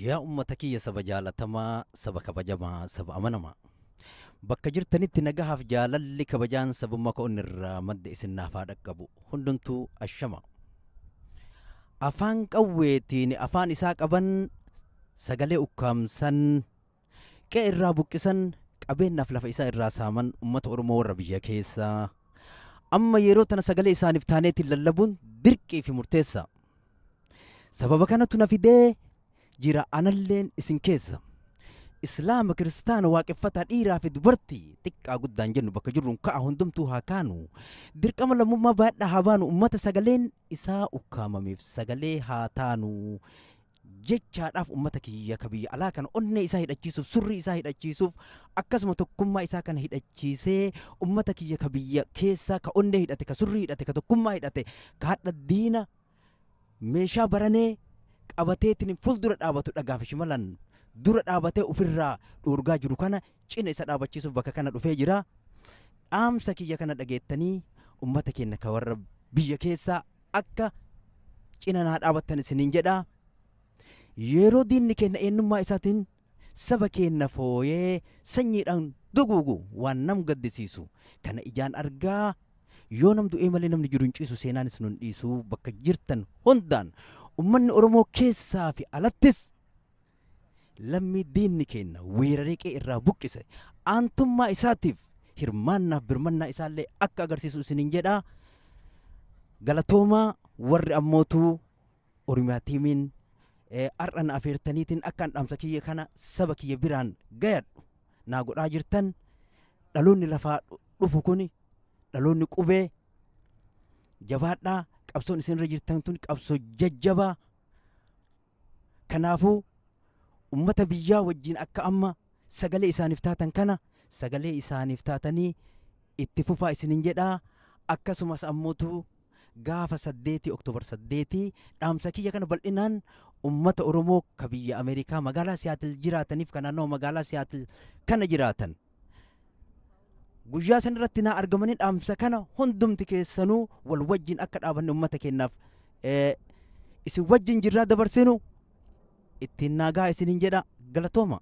Yaa uummata kiyya, saba jaalatamaa, saba kabajamaa, saba amanamaa. Bakka jirtanitti nagahaaf jaalalli kabajaan sabummaa ka'uun irraa madda isin naaf haa dhaqqabu. Hundumtuu ashama. Afaan qawweetiin afaan isaa qaban, sagalee ukkaamsan, qe'ee irraa buqqisan, qabeenyaaf lafa isaa irraa saaman uummata Oromoo warra biyya keessaa. Amma yeroo tana sagalee isaaniif taaneetiin lallabuun dirqii fi murteessa. Sababa kanatu na fidee jira analleen isin keessa. Islaama, Kiristaana, Waaqeffataa, dhiiraa fi dubartii, xiqqaa guddaan jennu, bakka jirruun ka'a, hundumtuu haa kaanu. Dirqama lammummaa baadhaa haa baanu, uummata sagaleen isaa ukkaamameef sagalee haa taanu. Jechaadhaaf uummata kiyya ka biyya alaa kana onnee isaa hidhachiisuuf, surrii isaa hidhachiisuuf, akkasuma tokkummaa isaa kana hidhachiisee, uummata kiyya ka biyya keessaa ka onnee hidhate, ka surrii hidhate, ka tokkummaa hidhate, ka hadha diina meeshaa baranee qabateetiin fuuldura dhaabatu dhagaa fi shimalan dura dhaabatee ofirraa dhoorgaa jiru kana cina isa dhaabachiisuuf bakka kana dhufee jira. Dhaamsa kiyya kana dhageettanii uummata keenya ka warra biyya keessaa akka cina naa dhaabattan isiniin jedha. Yeroo diinni keenya eenyummaa isaatiin saba keenya fooyee sanyiidhaan duguugu waan nam gaddisiisu kana ijaan argaa, yoo nam du'ee malee namni jiru hin ciisu, seenaanis nun dhiisu. Bakka jirtan hundaan ummanni Oromoo keessaa fi alattis lammii diinni keenya weeraree qe'ee irraa buqqise aantummaa isaatiif hirmaannaaf birmannaa isaallee akka agarsiisu isiniin jedha. Galatoomaa. Warri ammootuu Oromiyaa tiimiin har'a na afeertaniitiin akka an dhaamsa kiyya kana saba kiyya biraan gayadhu naa godhaa jirtan, dhaloonni lafaa dhufu kuni dhaloonni qubee, jabaadhaa. Qabsoon isinirra jirtan tun qabsoo jajjabaa. Kanaafuu ummata biyyaa wajjin akka amma sagalee isaaniif taatan kana sagalee isaaniif taatanii itti fufaa isinin jedhaa. Akkasumas ammootu gaafa 8, October 8, dhaamsa kiyya kana bal'inaan ummata Oromoo ka biyya Ameerikaa magaalaa Siyaatil jiraataniif, kan naannoo magaalaa Siyaatil kana jiraatan, guyyaa san irratti naa argamanii dhaamsa kana hundumti keessanuu wal wajjin akka dhaabanne ummata keenyaaf isin wajjin jirraa dabarsinu ittiin naagaa isinin jedha. Galatooma.